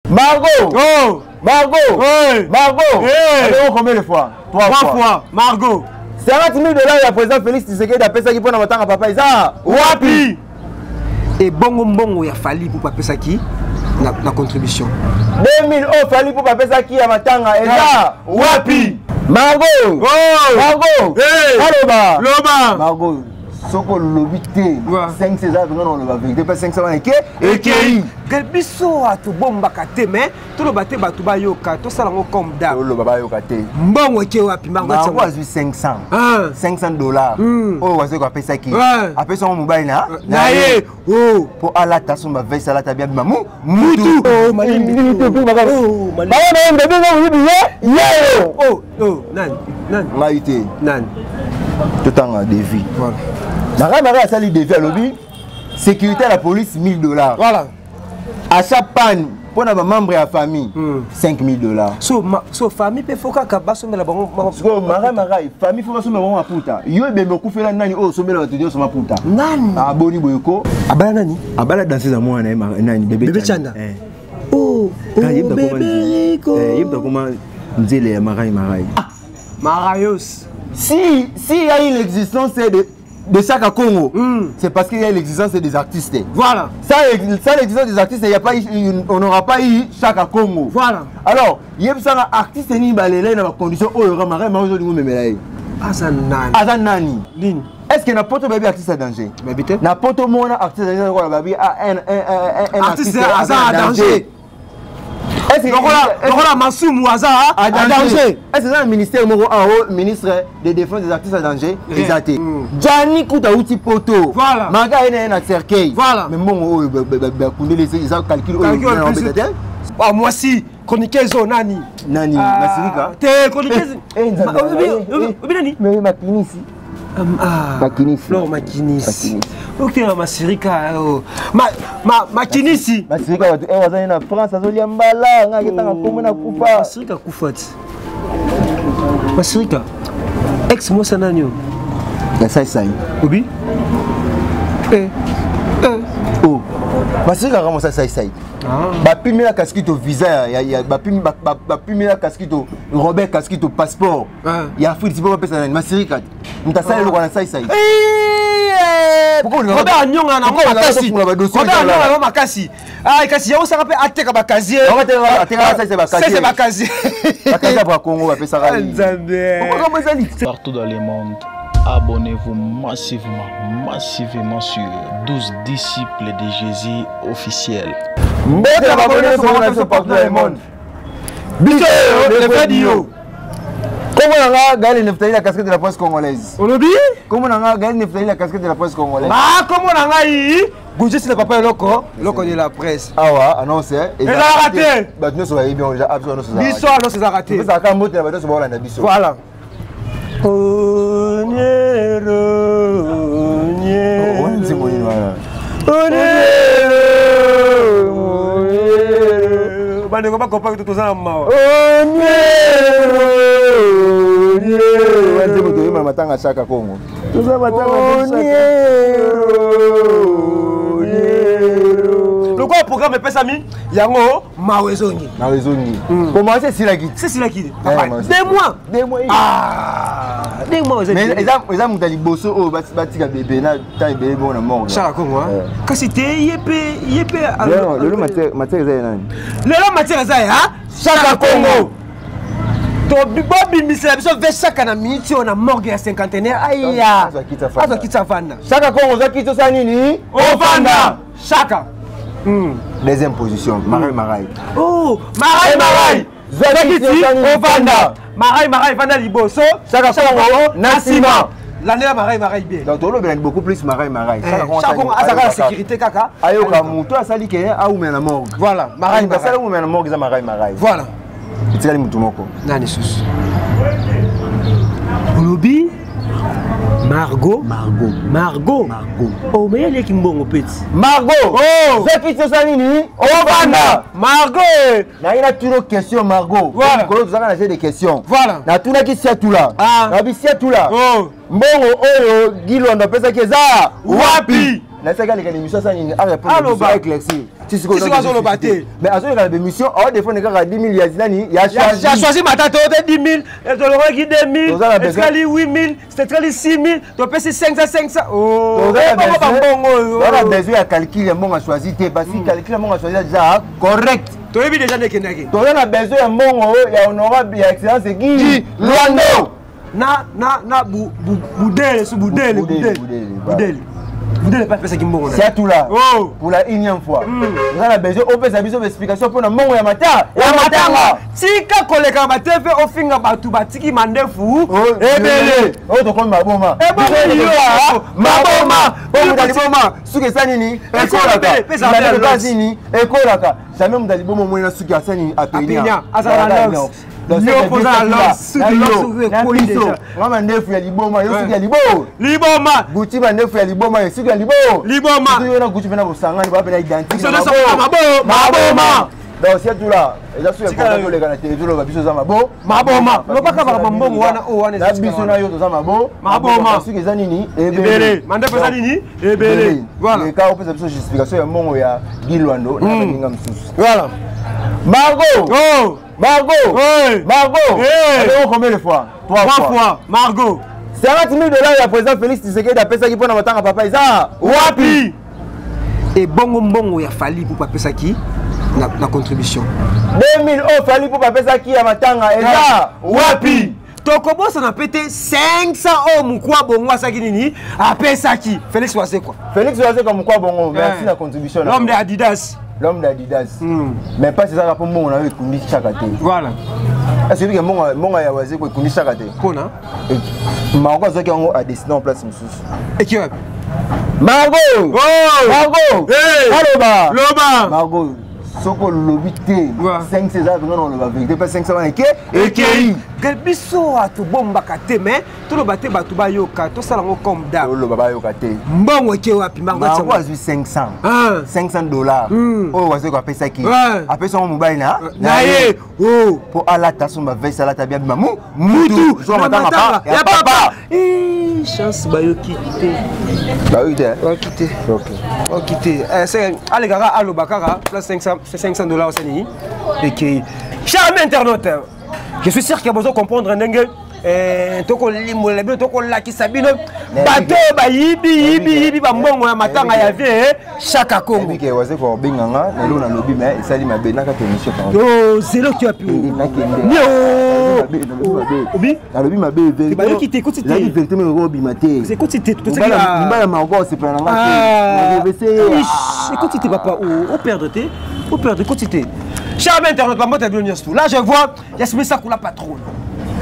Margot Oh Margot Oui. Margot Hey. Allez, combien de fois? Trois fois. Margot. 50 000 $ ya président Félix Tshisekedi apesaki mpona matanga papa eza wapi? Ebongo mbongo ya Fally Ipupa apesaki na contribution? 2000 oyo Fally Ipupa apesaki ya matanga eza wapi? Margot! Oh! Margot! Hey. Aloba! Loba. Margot, soki olobi te 5 eza venga na oloba vérité mpe 5 wana eke Ekei. Ke biso tobombaka te, mais toloba te, bato bayoka, tosala yango comme d'hab. Oloba, bayoka te. Mbongo eke wapi, Margot? Margot azwi 500 Ah. 500 $ oyo wazeko apesaki. Apesi yango mobali na Na ye. Oh. Mpo alata, asomba veste, alata bia, bima mu mutu. Oh, malimbi. Oh, malimbi. Baoyibi ye yeyo. Oh, nani nani? Ngai te. Nani? Totanga devis. Voilà. Marai Marai asali devis, alobi sécurité ya la police 1000 $, achat pagne mpo na bamembre ya famille 5000 $. So famille mpe fo kaka basombela bango? Sikoyo Marai Marai, famille fo basombela bango maputa? Yo ebembe okufela nani oyo osombela bato nyonso maputa? Nani? Aboni boye ko? Abala nani? Abala danseuse ya mwana na ye, nani, Bebe. Bebe Chanda. Chanda. Oh, oh, bébé Rico. Ye mutu akoma nzele ya Marai Marai. Marayos. Si il y a eu l'existence de Chaka Congo, c'est parce qu'il y a l'existence des artistes. Sans l'existence des artistes, il y a pas eu, on n'aura pas eu Chaka Congo. Alors, yebisanga artiste nini balela ye na bacondition oyo Marai Marai ozolingo omemela ye? Aza nani? Aza nani? Nini? Est ce que na poto bayebi artiste ya danger? Bayebi te. Na poto mona artiste ya danger lokola babi ah, un artiste aza en danger. Est-ce que Lokola Masumu aza à en danger. Est-ce que eza na ministère moko awo, ministre de défense des artistes en danger? Rien. Eza te. Jani kuta auti poto. Maka ye na ye na cercueil. Mais mbongo oyo bakundeli eza calcul oyo Calcul na plus. babeta te. Ah, mwasi chroniqueuse oyo nani? Nani? Ah, Masirika? Te, chroniqueuse. Eh, Nzambe na ngai. Obi nani? Mais Makinisi. Ah, Makinisi. Flore Makinisi. Makinisi. Okutena Masirika oh. Makinisi. Masirika bato e azali na France, azolia mbala ngai aketanga kombo na kufa. Masirika kufa ti. Masirika ex mwasi nani oyo? Ya Saisai. Obi eh. Eh. Oh, Masirika kaka mosa Saisai. Ah. Bapimela Kaskito visa bapimela Kaskito, Robert Kaskito passeport Ah. ya Afrique mpo bapesa nani? Masirika te moto asali eloko na Saisai. Robert anyonga nango Pourquoi makasi. olinga badossier? Robert anyonga nango makasi. Ah, kasi yango osaka mpe ateka bacasier. Atekaka Saisai bacasier. Saisai bacasier. Bakasi ya Congo bapesaka. Nzambe. Ezali. Partout dans le monde, abonnez-vous massivement, massivement sur 12 disciples de Jésus officiel. Mbote na babone nyonso na biso partout dans le monde. Biso oyo le vrai dio. Kombo na nga Gaël Neftali, la casquette de la presse congolaise. Olobi? Kombo na nga Gaël Neftali, la casquette de la presse congolaise. Ah, kombo na ngai Gujesi na papa eloko eloko de la presse. Awa annonce Ezalaka te. Bato nyonso bayebi yango déjà, biso annonce. Biso annonce ezalaka te. Topesaka mbote na bato nyonso baolanda biso. Voilà. Onyero, onyero. Wana nzembo nini wana? Onyero, onyero. Bandeko bakopaki to toza na mawa. Onyero, onyero. Wana nzembo toyemba na matanga Chaka Kongo. Toza matanga. Onyero, onyero. Lokola programme epesami yango, mawa ezongi. Na ezongi commence esilaki. Sesilaki. Eh, mawa. 2 mois. 2 mois. Ah, 2 mois eza. Mais eza moto ya liboso oyo batika bebe na temps ebele bongo na morgue. Chaka Kongo. Eh. Kasi te, ye mpe ye mpe. Lelo matière eza ya nani? Lelo matière eza ya Chaka Congo. Bobimisela biso ve Chaka na miniti oyo na morgue ya Cinquantenaire. Aya. Azwa kiti afanda. Azwa kiti afanda. Chaka Congo, oza kiti, osala nini? Ofanda Chaka. Deuxième position, Marai Marai. Oh, Marai Marai. Zwa kiti, ofanda. Marai Marai vanda liboso. Chaka Congo na nsima. Landela Marai Marai bien. Donc tolobelani beaucoup plus Marai Marai. Chaka Congo azalaka na sécurité kaka. Ayoka moto asali ke aumela na morgue. Voilà, Marai asali Marai. aumela na morgue eza Marai Marai. Etikali motu moko. Nani susu olobi? Margot. Margot. Margot. Margot. Oh, mais aleki mbongo peti. Margot. Oh. Zwa kiti, osala nini? Ofanda. Margot. Naye natuna question, Margot. Likolo tozalaka na jeu de question. Natunaki Siatula. Ah. Nabi Siatula, Oh. mbongo oyo Gilondo apesaki eza Wapi? Nasaki aleka na émission, asala nini? Arépondre, Aloba. éclaircir. Ti sikoyo azoloba te. Mais azoleka na bémission, aodefendre kaka 10 000 ya nani, ya Ya choisi. Choisi Matata oyo te, 10 000 tolongolaki 2 Toza na 000, etikali 8 000, etikali 6 000, topesi 500 500. Oh, ebongo bambongo oyo. Toza na besoin ya calcul ya mbongo achoisi te, parce que calcul ya mbongo achoisi déjà correct. Toyebi déjà nde ekendaki. Toza na besoin ya mbongo ya honorable, ya excellence Guy Lwando. Na budele su budele. Budele. Budele. Budele. Budele, budele mpe apesaki mbongo na ye. Siatula. Oh. Pour la énième fois, toza na besoin opesa biso baexplication mpona mbongo ya mata Ya matanga. Tika koleka ba TV, ofinga bato batiki mandefu ebele. Oyo tokomi maboma. Ebongo yo, Maboma. Oyo moto aliboma, suki esa nini? Ekolaka. Ekolaka nini? Ekolaka. Jamais moto aliboma omoni na suki asa nini? Apenya. Apenya. Azala na locks. Yo mpoza na locks. Suki locks ekoli déjà. Nga mandefu ya liboma, yo suki ya libo. Liboma. Guti mandefu ya liboma, yo suki ya libo. Liboma. Soki yo na Guti mpena bosangani, bapena identique. Biso nyonso maboma. Donc siatula, eza soki Tika important toleka na télévision, loba biso oza mabo. Maboma. Lobaka baka bambongo wana, oyo wana na eza biso na yo toza mabo. Maboma. Soki eza nini? Ebele. Mandefu eza nini? Ebele. Voilà. Leka opesa biso justification ya mbongo ya Guy Lwando na baninga mosusu. Voilà. Margot. Oh. Margot. Hey. Margot. Hey. Abengo combien de fois? Trois. Trois fois Margot. 50 000 $ ya président Félix Tshisekedi apesaki mpona matanga papa eza Wapi? Ebongo mbongo ya Fally mpo apesaki na contribution? 2000 oyo Fally mpo bapesaki ya matanga eza wapi? Tokobosana mpe te 500 oyo mokwa bongo asalaki nini, apesaki Félix Wazekwa. Félix Wazekwa, mokwa bongo, merci na contribution na L'homme de Adidas. L'homme d'Adidas. Mais mpasi ezaka mpo mbongo na yo ekundi chaka te. Voilà. Est-ce que mbongo ya Wazekwa ekundi chaka te? Mpona? Margot azwaki yango, adesine en place mosusu. Eki wapi? Margot. Oh! Margot. Hey! Aloba. Loba. Margot, soki olobi te 5 eza mpenza na oloba vérité mpe 5 wana eke ekei. Ke biso tobombaka te, mais toloba te, bato bayoka, tosala yango comme d'hab. Oloba, bayoka te. Mbongo eke wapi, Margot? Margot azwi 500 Ah. 500 $ oyo Wazekwa apesaki. Apesi yango mobali na Na ye. Oh. Mpo alata, somba veste, alata bien, bima mu Mutu zwa matanga pa ya papa. Eh, chance bayoki te. Bayoki te. Bayoki te. Ok. Bayoki te. Eh, alekaka, aloba kaka place 500 500 $ osani ekei. Cher ami internaute, je suis sûr que bozo comprendre ndenge tokolimbolela bino, tokolakisa bino bato oyo bayibi yibi yibi bambongo ya matanga ya vie Chaka Congo. Nayebi ke Wazekwa obenganga lelo, nalobi mais esali mabe nakati émission. Zelo ki wapi? Nakende. Obi. Nalobi mabe. Bayoki te, ekoti te. Ezalaki vérité, mais obima te. Ekoti te. Mobala Margot osepela na nga te. Ekoti te, papa, operdre te, operdre, ekoti te. Cher ami internaute, bambote bino nyonso. Là je vois Yasmine Sakula, patronne.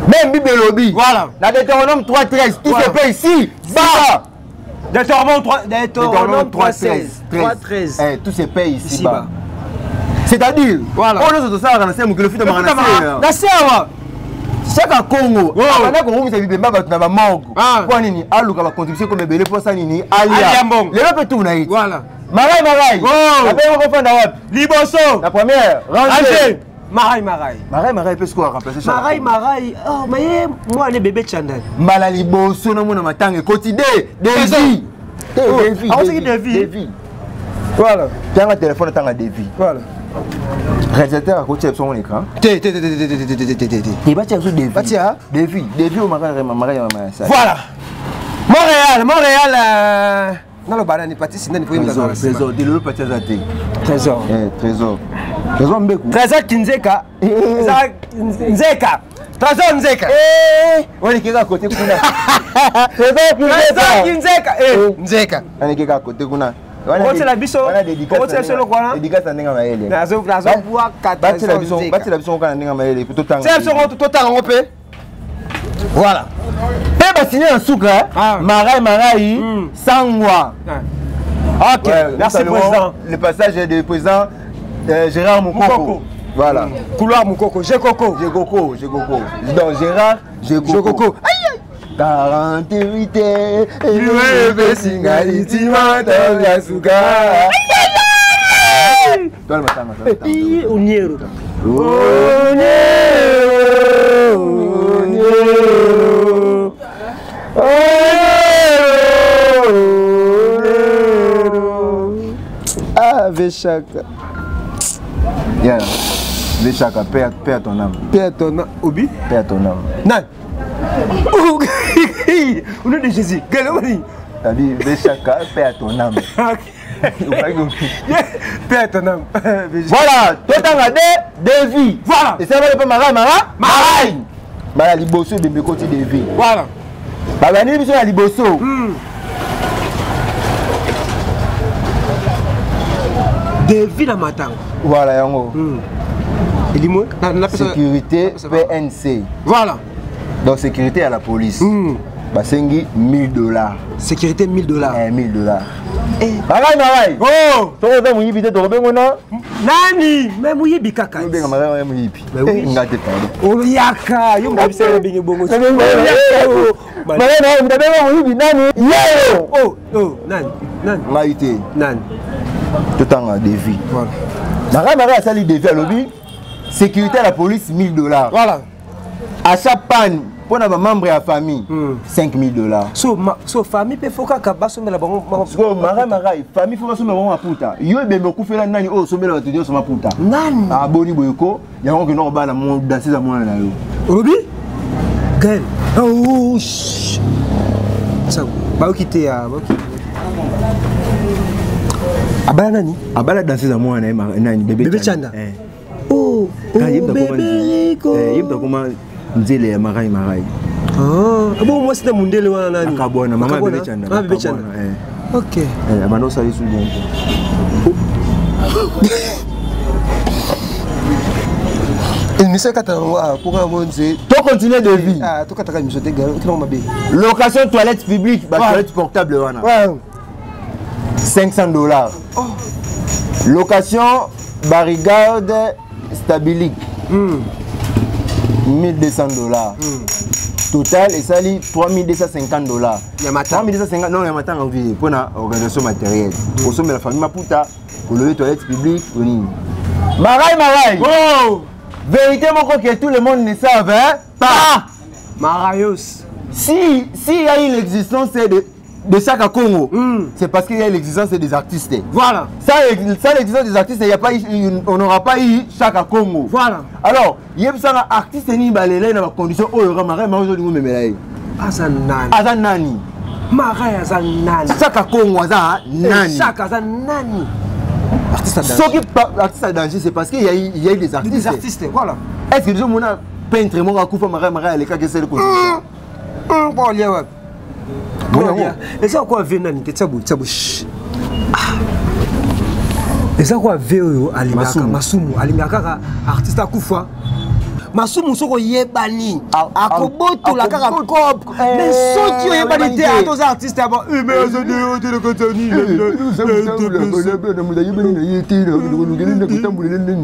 Même Bible elobi Voilà. na Deutéronome 3 13: tout Voilà. se paie ici bas. Deutéronome 3, Deutéronome 3 16, 3 13. Eh, tout se paie ici Ici bas. bas. C'est-à-dire Voilà. oyo nyonso tosalaka na se ya mokili ofutamaka na se. Na se awa. Chaka Congo Oh. abanda kongomisa bibemba bato na bamorgue. Ah. Mpo nini? Aluka bacontribution comme ebele mpo asa nini? Alia Alia mbongo. Lelo mpe tour na ye. Voilà. Marai Marai Oh. abenga kofanda wapi? Liboso. Na première rangée. Rangée. Marai Marai. Marai Marai mpe sikoyo aremplace. Marai Marai, oh, maye mwana bébé Chandal. Mbala liboso namona matanga ekoti de devis te. Oh, Devis. ah, osaki devis? Devis. Voilà. Tanga telefone, tanga devis. Voilà. Réalisateur akotia biso mon écran. Te te te te te te te te te te te. Te, batia biso devis. Batia? Devis, devis oyo Marai Marai ya sa. Voilà. Montréal, Montréal, naloba nani? Patisi nani po ye? Trésor, Trésor de lelo pati aza te. Trésor. Eh, Trésor, Trésor Mbeku. Trésor Kinzeka. Eh. Eza Nzeka, Trésor Nzeka. Wana ekeka kote kuna, Trésor. Trésor Kinzeka, eh. Eh. Nzeka. Wana ekeka kote kuna. Okotela biso, okotela biso eloko wana. Dédicace na ndenge mayele. Nazobwaka. Batela biso, Nzeka. batela biso kaka na ndenge mayele po totanga. Tia biso ngo, totanga ngo mpe. Voilà. Mpe basigne na suka. Ah. Marai Marai Sangwa. Ok. Ouais, nous Merci saluons président. le passage du président Gérard Moukoko. Moukoko. Voilà. Couloir Moukoko, Jekoko. Jekoko, Jekoko. Donc Gérard Jekoko. Jekoko. 48 epesinga litima ya suka. Toi, le matin, matin. Oniero. Oniero, Oniero, Oniero, Vechaka. Yeah. Vechaka, paix, paix à ton âme. Paix à ton âme. Obi? Paix à ton âme. Nan. Au nom de Jésus. T'as dit Vechaka, paix à ton âme. Paix à ton âme. Voilà, totanga de devis. Voilà. Et ça va pas mara mara? Marai. Bala liboso bembe koti devis. Voilà. Babandi biso na liboso. Devis na matanga. Voilà yango. Elimo sécurité PNC. Voilà. Donc sécurité à la police. Basengi 1000 dollars. Sécurité 1000 dollars. Eh, 1000 dollars. Eh. Marai marai. Oh! Toko za muyibi te toko bengo na. Nani? Mais muyibi kaka. Benga marai marai muyibi. Mais oui. Nga te pardon. Oyaka, yo mabisa ya benge bongo. Marai marai mtabenga muyibi nani? Yeyo. Oh, oh, nani? Nani? Ngai te. Nani? Totanga devis. Voilà. Marai marai asali devis alobi sécurité à la police 1000 dollars. Voilà. Achat panne pour na membre ya famille 5000 dollars. So ma, so famille pe foka ka basomela bango. So mara mara famille faut basomela bango maputa. Yo ebembe okufela nani oyo osomela bato nyonso maputa. Nani? Ah boni boyeko yango ke noko bana mo danser za mwana na yo. Olobi? Gaël. Oh ça ba okite ya ba okite. Abala nani? Abala danser za mwana na ye nani bébé Bébé Chanda. Eh. Oh, oh bébé Rico. Eh, yebda koma nzele ya marai marai. Ah, bon moi c'était mundele wana nani? Akabwana, mama bébé Chanda. Mama bébé Chanda. Eh. OK. Eh, abano sali su bien. Émission kata wa pour un monde. To continuer de vie. Ah, to kata émission te gars, to mabe. Location toilette publique, ba toilette portable wana. Ouais. 500 dollars. Oh. Location barricade stabilique. 1200 dollars. Total esali 3250 dollars. Ya matanga. 3250 non ya matanga oui pour na organisation matérielle. Osomela la famille maputa, oloye toilette publique onini. Marai marai. Oh! Vérité moko que tout le monde ne savent hein? Pas. Marayos. Si s'il y a eu l'existence de Chaka Congo, c'est parce qu'il y a l'existence des artistes. Voilà. Ça, l'existence des artistes, il y a pas eu, on n'aura pas eu Chaka Congo. Voilà. Alors, il y a un artiste ni balélé dans la condition où il y aura marais, mais aujourd'hui, il y a Aza nani. Aza nani. Marais aza nani. Chaka Congo aza nani. Chaka aza nani. Artiste à danger. Ce qui artiste à danger, c'est parce qu'il y a eu des artistes. Des artistes, voilà. Est-ce que nous avons un peintre, mon akufa marais, marais, les cas que c'est le côté. Bon, il y a eza kwa ve nani te tsabu tsabu. Eza kwa ve oyo alingaka masumu alingaka kaka artiste akufa. Masumu soko yebani akobotola kaka cop mais soki oyebani te atoza artiste ya ba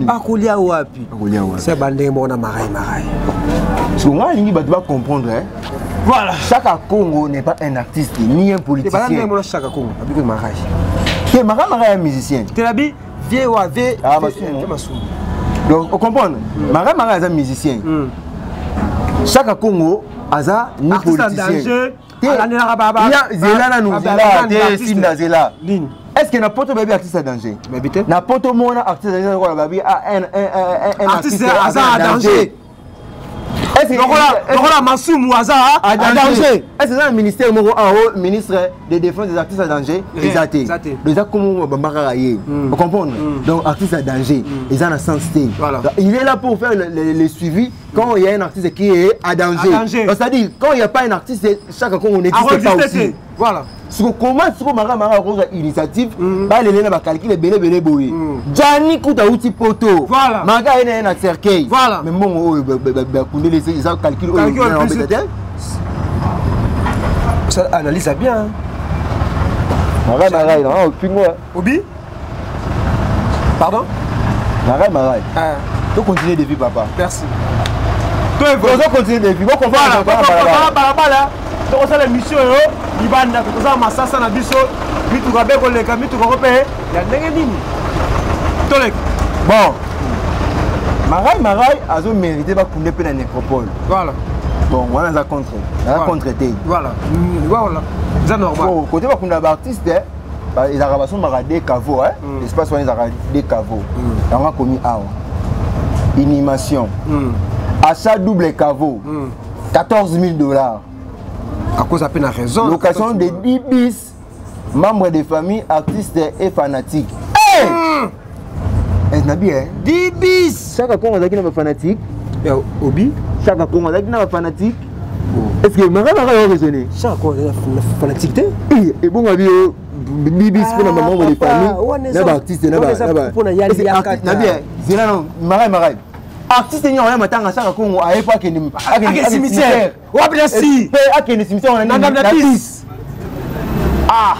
akolia wapi? Se bandenge moko na marai marai. Parce que moi alingi bato ba comprendre hein. Voilà. Chaka Congo n'est pas un artiste ni un politicien. Et voilà, Chaka Congo. Abiko Marai. Qui est Marai Marai un musicien. Tu l'as dit, vieux ou ave. Ah Masumu. Donc on comprend. Marai Marai est un musicien. Chaka Congo aza ni politicien. Zela na nous zela, te simna zela. Est-ce que na poto baby artiste à danger? Na poto mona artiste à danger quoi baby a un artiste aza à danger. Lokola Masumu aza à danger. Est-ce que c'est un ministère moko en haut, ministre de défense des artistes à danger? Exacté. Déjà comment bambara ye. Vous comprenez? Donc artiste à danger, ils ont un sens T. Il est là pour faire le suivi quand il y a un artiste qui est à danger. C'est-à-dire quand il n'y a pas un artiste, chaque con on n'existe pas aussi. Voilà. Comment est-ce que Mara Mara a initiative ba lele na ba calculer belé belé boye. Gianni kuta uti poto. Voilà. Maka ene na cercueil. Voilà. Mais bon oyo ba kundele ça calcul oyo na beta. Ça analyse bien. Mara Mara il a pingo. Obi? Pardon? Mara Mara. Ah. Tu continuer de vivre papa. Merci. Toi vous continuer de vivre. Bon voilà, voilà. Tokosala mission oyo libanda tokozala masasa na biso mituka be koleka mituka ko mpe ya ndenge nini toleka. Bon Marai Marai azo mérité bakunde mpe na nécropole. Voilà. Bon wana aza contre, aza contre te. Voilà, voilà, eza normal. Côté bakunda baartiste Ezalaka basombaka deux caveau, espace wana ezalaka deux caveau. Yango akomi awa inhumation, achat double caveau, 14 000 $. Akoza mpe na raison. Location de 10 bis, membres de famille, artistes et fanatiques. Hey! Eh, nabi, eh? 10 bis. Chaka Kongo azalaki na bafanatique? Ya obi. Chaka Kongo azalaki na bafanatique? Est ce que maka maka yo raisonné? Chaka Kongo azali na fanatique te. Ebonga bi yo bibis mpona bamembre de famille na baartiste na Nabi. Zela no marai marai, artiste nyonso aya matanga Chaka Kongo aye po akende akende cimetière wapi na si mpe akende cimetière wana na bis. Ah,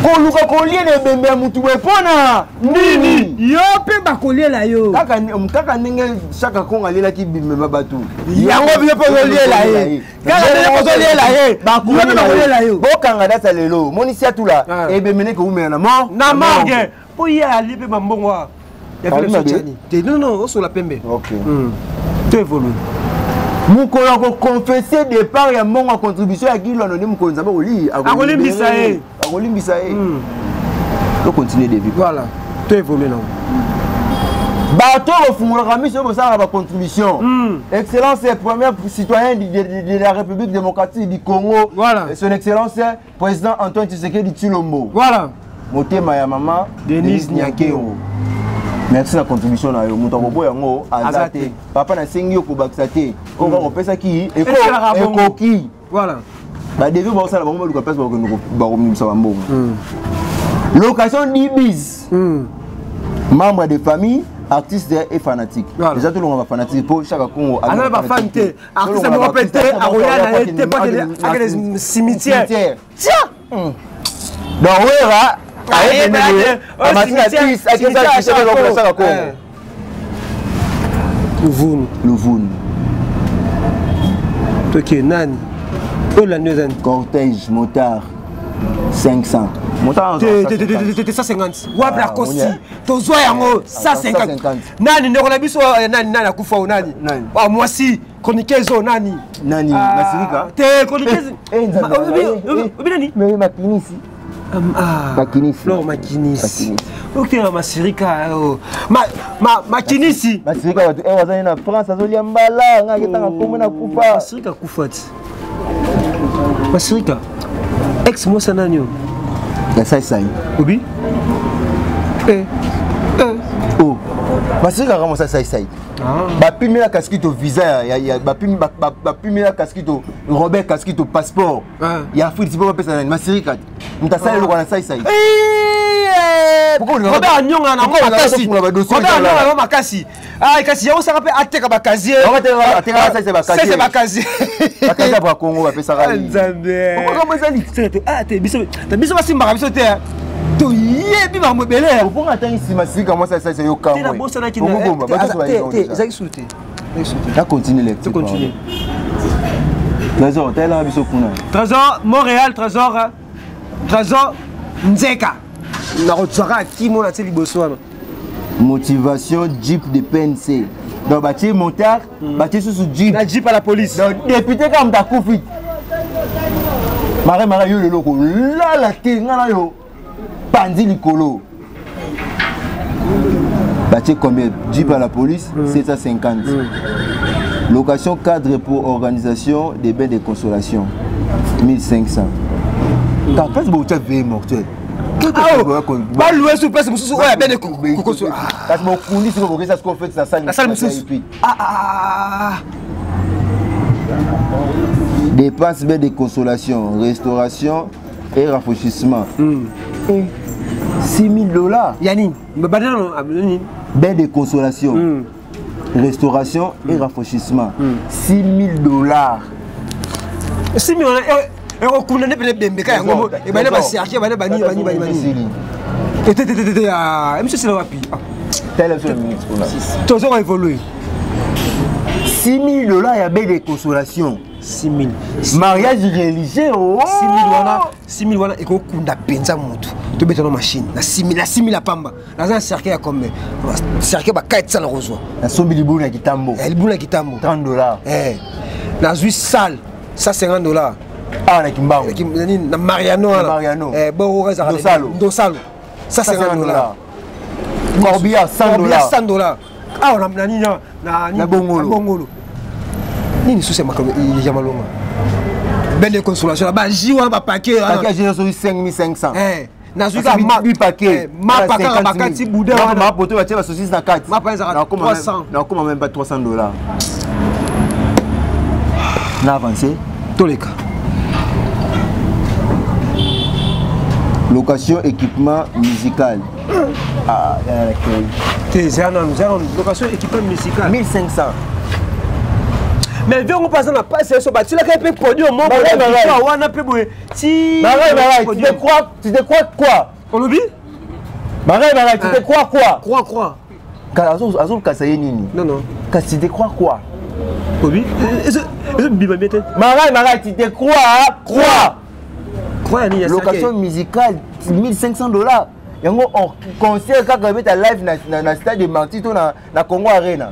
koluka kolia na ebembe ya mutu boye mpona nini? Yo mpe bakoliela yo. Kaka ndenge Chaka Kongo alielaki bimema bato. Yango bino mpe ozoliela ye, kaka ndenge ozoliela ye, yo mpe bakoliela yo. Bokanga data lelo, monisi atula ebembe neke umela na mort. Na morgue, mpo ye ali mpe bambongo ya te. Non, non, osola pembe. Ok. To évolue. Mokolo akoconfesse départ ya mbongo ya contribution ya Gilwano nde mokolo Nzambe akoli Akolimbisa ye. Akolimbisa ye. To continue de vivre. Voilà, to évolue nango. Bato oyo bofungolaka miso, oyo bosalaka bacontribution, excellence premier citoyen de la République démocratique du Congo, voilà. Son excellence président Antoine Tshisekedi Tshilombo, motema ya mama Denise Nyakeru, merci na contribution na yo. Moto akoboya yango aza te. Papa, nasengi yo kobakisa te oyo kaka opesaki ekoki. Badevis baosala bango, baluka place bakokende bakomimisa bambongo. Location dibis, membre de famille, artiste et fanatique. Déjà tolonga bafanatique mpo Chaka Congo aza na bafan te, artiste moko mpe te akoya na ye te po akende cimetière. Tia donc Wera amati na Congo. Luvunu. Luvunu. Toke nani oyo landi eza? Cortège motard 500. Motard 150 wapi? Akosi, tozwa yango 150. Nani ndeko na biso, nani nani akufa o nani mwasi chroniqueuse oyo nani? Nani? Masirika? Te, chroniqueuse obi nani? Makinisi. Makinisi. Flore Makinisi. Okutena Masirika, Makinisi. Masirika bato azali na France, azolia mbala nga aketanga kombo na kufa. Masirika akufa ti. Masirika ex mwasi nani oyo? Ya Saisai. Obi. Oh, Masirika kaka mwasi ya Saisai. Bapimela Kaskito visa, bapimela Kaskito, Robert Kaskito, passeport ya Afrique mpo bapesa nani? Masirika te moto asala eloko na Saisai. Robert anyonga nango makasi, Robert anyonga nango makasi. Kasi yango osaka mpe ateka bacasier. Sese bacasier. Bacasier ya Congo bapesaka. Nzambe te, biso basimbaka biso te, toyebi makambo ebele. Oponga atangi nsima sika mwasi asalisa yo. Kamwe ezalaki su te. Na continue lecture. Continue. Trésor, talelaka biso kuna. Trésor Montréal, Trésor, Trésor Nzeka, nakozwaka kimo na tie liboso wana. Motivation jeep de PNC, donc batie motard, batie susu jeep. Na jeep à la police. Donc député kaka moto akufi, mare mare yo lelo kolala te, nga na yo pandi likolo. Batie combien? Jeep à la police, 750. Location cadre pour organisation des bains de consolation, 1500. Car place botia veille mortuaire. Balouer sur place mosusu oyo abene. Kasi bokundi siko bokesa siko fete na salle. Na salle mosusu. Dépenses bain de consolation, restauration et rafraîchissement, 6000 $. Ya nini? Badana nini? Bain de consolation, restauration et rafraîchissement, 6000 $. 6000 ekokunda nde pene bembeka yango, ebale bacercueil, ebale banini banini banini banini. Tetetete, émission esila wapi? Toza koévolue. 6000 $ ya bain de consolation. 6000. Mariage religieux. Oh, 6000 wana, 6000 wana ekokunda mpenza motu. Tobeta no machine na 6000, na 6000 ya pamba naza na cercueil ya combien? Cercueil bakaetisa na kozwa. Nasombi libulu na kitambo. Libulu na kitambo. 30 $. Nazwi salle 150 $. Awa na Kimbangu. Na Mariano wana. Mariano. Eh, bongo ezalaka Ndosalo. Ndosalo. 150 dollars. Corbillard 100 dollars. 100 dollars. Awa na nini, na Na Bongolo. Bongolo. Nini susu ya makambo ya malonga? Belle consolation, baji wana, bapaquet. Paquet ya soki 5500. Eh, nazwi kaka paquet. Mapa kaka bakati boudin wana. Mapoto batie basaucisse na kati. Mapa ezalaka 300. Nakoma même pas 300 dollars. Na avancé. Toleka. Location équipement musical. Ah, yana na kei. Te, zela nanu, zela nanu. Location équipement musical. 1500. Mais viongo mpe aza na pasi so batilaka ye mpe podium moko wana mpe boye ti. Marai Marai, tu te crois, tu te crois quoi? Olobi? Marai Marai, tu te crois quoi? Crois, crois. Azokasa ye nini? Non, non. Kasi tu te crois quoi? Obi ezobima bien te. Marai Marai, tu te crois quoi? Crois ya nini? Location musicale 1500 dollars. Yango concert kaka ebeta live na Stade des Martyrs to na Congo Arena,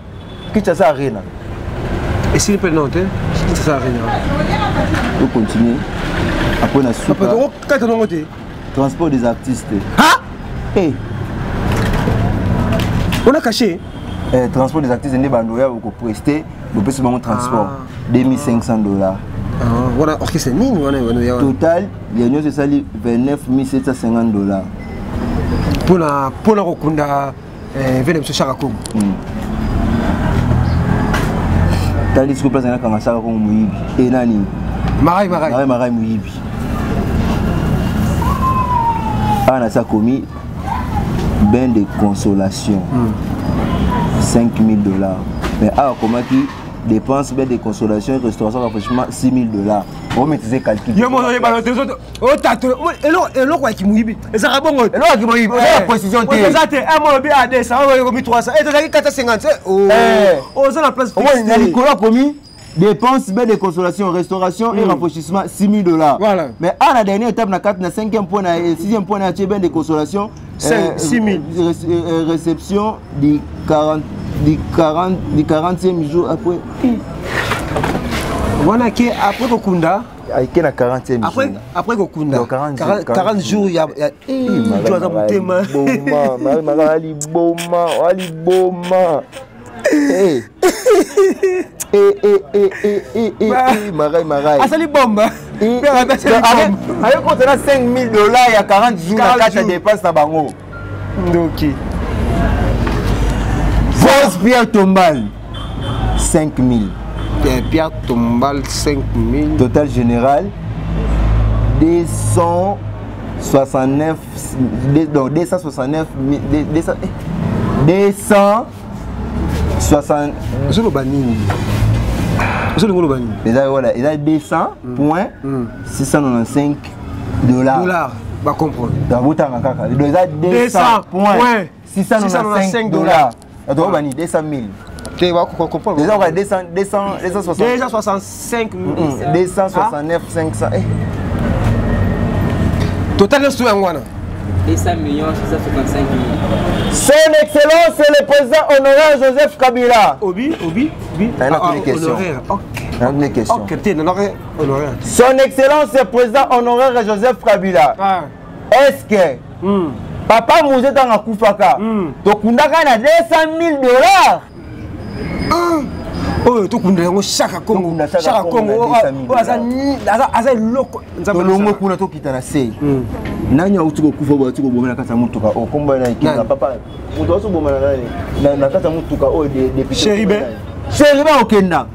Kinshasa Arena. Esili mpe non te, Kinshasa Arena. Tocontinue après na suka. Kata nongo te. Transport des artistes. Ah. Hey. On a caché. Eh, transport des artistes nde bando ya koprester, bopesi bango transport. Ah. 2500 dollars. Ah, wana orchestre nini wana? Total ya nyonso esali 29 750 dollars. Mpona kokunda vene biso Chaka Kongo. Tali sikoyo place nakanga Chaka Kongo moyibi e nani? Marai Marai. Marai Marai moyibi. Awa na sa komi bain de consolation 5000 dollars, mais awa akomaki dépense bain de consolation, restauration, rafraîchissement 6000 dollars. Omaîtrise calcul. Yo moto oyebana te, otato eloko ya kimoyibi ezalaka bongo. Eloko ya kimoyibi oza na précision te. Eza te, molobi a 200, okomi 300, tozalaki 450, oza na place. Na likolo akomi dépense bain de consolation, restauration et rafraîchissement 6000 dollars. Voilà. Mais à la dernière étape, na 4, na 5e point, na 6e point, na bain de consolation 6 000. Réception du 40e jour après. Wana ke après kokunda. Ake na 40e. Après, après kokunda. 40. 40 jours ya jo aza motema. Boma aliboma, aliboma. Marai Marai asali bomba. Aye kotana 5000 dollars ya 40 jours na kati ya dépense na bango. Ndoki. Force Pierre Tombal 5000. Pierre Tombal 5000. Total général 269, non, 269, 200, 260. Ozoloba nini? Ozolinga oloba nini? Eza voilà, eza 200 point 695 dollars. Dollars, bacomprendre. Botanga kaka, donc eza 200 point 695 dollars. Atokoba nini? 200 000. Te, bacomprendre. Eza oka 200, 200, 260. 265. 269 500. Total nyonso yango wana. 200 millions 665 000. Son Excellence le président honoraire Joseph Kabila. Obi, Obi, Obi. Ah, une question. Honoraire. Ok. Une question. Ok, te, honoraire, honoraire. Son Excellence le président honoraire Joseph Kabila. Ah. Est-ce que Papa Mzee ntango akufaka, tokundaka na 200 000 dollars? Oyo tokunda yango Chaka Kongo. Chaka Kongo oyo aza eloko. Tolongo kuna, tokita na se. Nani auti kokufa boye, auti koboma na kati ya motuka oyo? Kombo na ekinga papa, moto auti koboma na nani na kati ya motuka oyo? Député Chérubin. Chérubin okenda.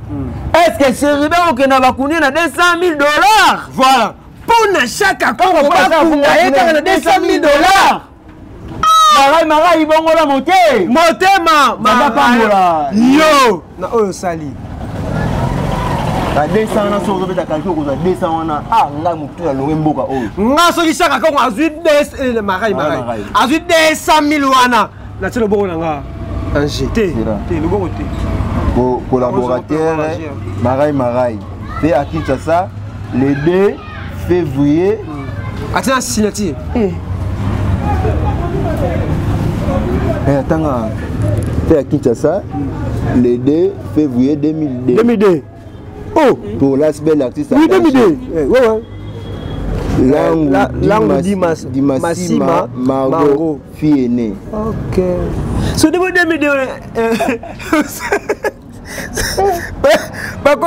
Est ce que Chérubin okenda bakundi na 200 000 dollars? Voilà, mpo na Chaka Kongo bakunda ye kaka na 200 000 dollars. Marai Marai, bongola mote. Motema. Pambola. Yo na oyo osali. Na 200 wana, soki ozobeta calcul, okozwa 200 wana. A ngai motu nalonge mboka oyo. Nga soki Chaka Kongo azwi Marai Marai azwi 200 000 wana, natie loboko na nga ange te te, loboko te. Collaborateur Marai Marai fait à Kinshasa le 2 février. Atie na signature. Atanga fait à Kinshasa le 2 février 2002. 2002. Oh. Pour l'asbel artiste. Oui, 2002. Eh, ouais. Langu, Langu Dimas, Dimas, Dimasima, Masima, Margot, Margot. fille aînée. Ok. So 2002 bako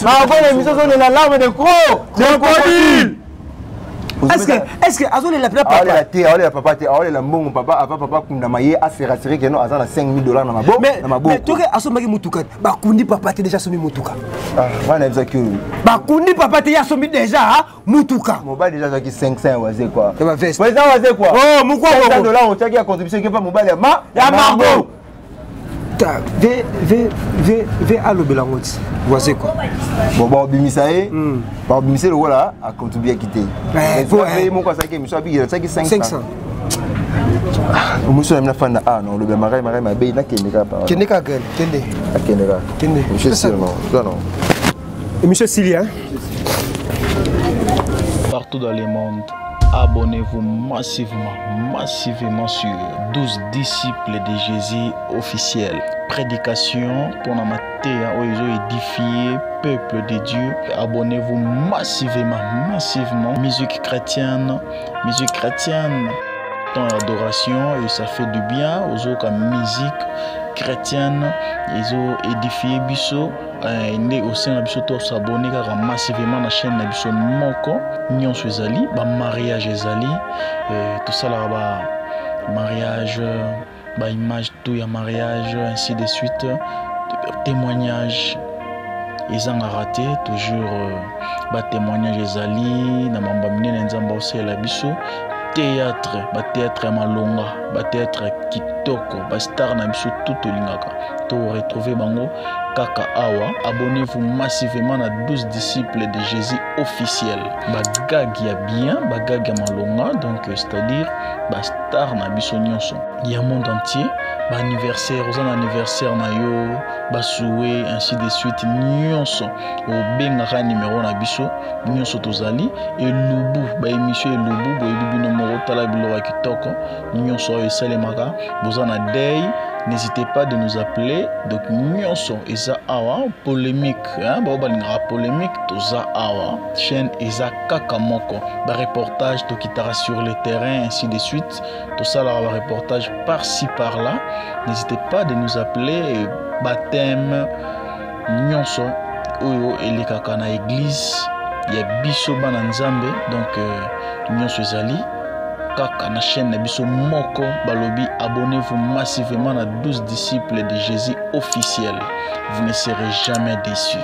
Margot, l'émission, c'est la larme de crocodile. Est-ce que azolela pena aolela papa? Te, aolela papa te, aolela mbongo papa. Avant papa akundama, ye ase rassurer que non, aza na 5000 $ na maboko. Mais Na maboko. mais toke asombaki motuka, bakundi papa te, déjà asombi motuka. Ah, wana yebisaki oyo. Bakundi papa te, ye asombi déjà motuka. Mobali déjà azwaki 500 ya waze quoi. Ya baveste. Président waze quoi. Oh, mokwa. 500 $ otiaki ya contribution ekepa mobali ya ma Ya Margot. Ta v v v v alobela yango ti waze quoi. Bon, baobimisa ye, baobimisa ye lokola acontribuaki te. Eh, faut, eh. Moko asalaki émission, abiki atiaki 500. 500. Mosu na mina fanda, ah non, olobi ya marai marai mabe, nakende kaka par Kende kaka, kende. Akende kaka. Kende. Monsieur Sir, non, toi non. Émission esili, hein. Partout dans le monde, abonnez-vous massivement, massivement sur 12 disciples de Jésus officiel. Prédication pour la mateya oyo ezo édifier peuple de Dieu. Abonnez-vous massivement, massivement. Musique chrétienne, musique chrétienne. Temps d'adoration et ça fait du bien aux autres musique chrétienne, ils ont édifié biso nde osenga biso to s'abonner kaka massivement na chaîne na biso moko. Nyonso ezali, bamariage ezali, tosalaka ba mariage, baimage tout ya mariage, ainsi de suite, témoignage ezangaka te, toujours batémoignage ezali na mambo ya minene Nzambe aosalela biso. Théâtre, bathéâtre ya malonga, bathéâtre ya kitoko, bastar na biso tout tolingaka to retrouver bango kaka awa. Abonnez-vous massivement na 12 disciples de Jésus officiel. Bagag ya bien, bagag ya malonga, donc c'est-à-dire bastar na biso nyonso ya monde entier. Baanniversaire, oza na anniversaire na yo, basouhaits, ainsi de suite, nyonso obengaka numero na biso, nyonso tozali. Elubu, baémission elubu, boyebi bino moko, tala biloko ya kitoko nyonso oyo esalemaka. Boza na deuil, n'hésitez pas de nous appeler. Donc nyonso eza awa. Polémique, hein, bao balingaka polémique, toza awa. Chaîne eza kaka moko. Bareportage, tokitaka sur le terrain, ainsi de suite, tosalaka bareportage par-ci par-là. N'hésitez pas de nous appeler. Baptême, nyonso oyo elekaka na église ya biso bana Nzambe, donc nyonso ezali kaka na chaîne na biso moko. Balobi abonnez-vous massivement na 12 disciples de Jésus officiel, vous ne serez jamais déçus.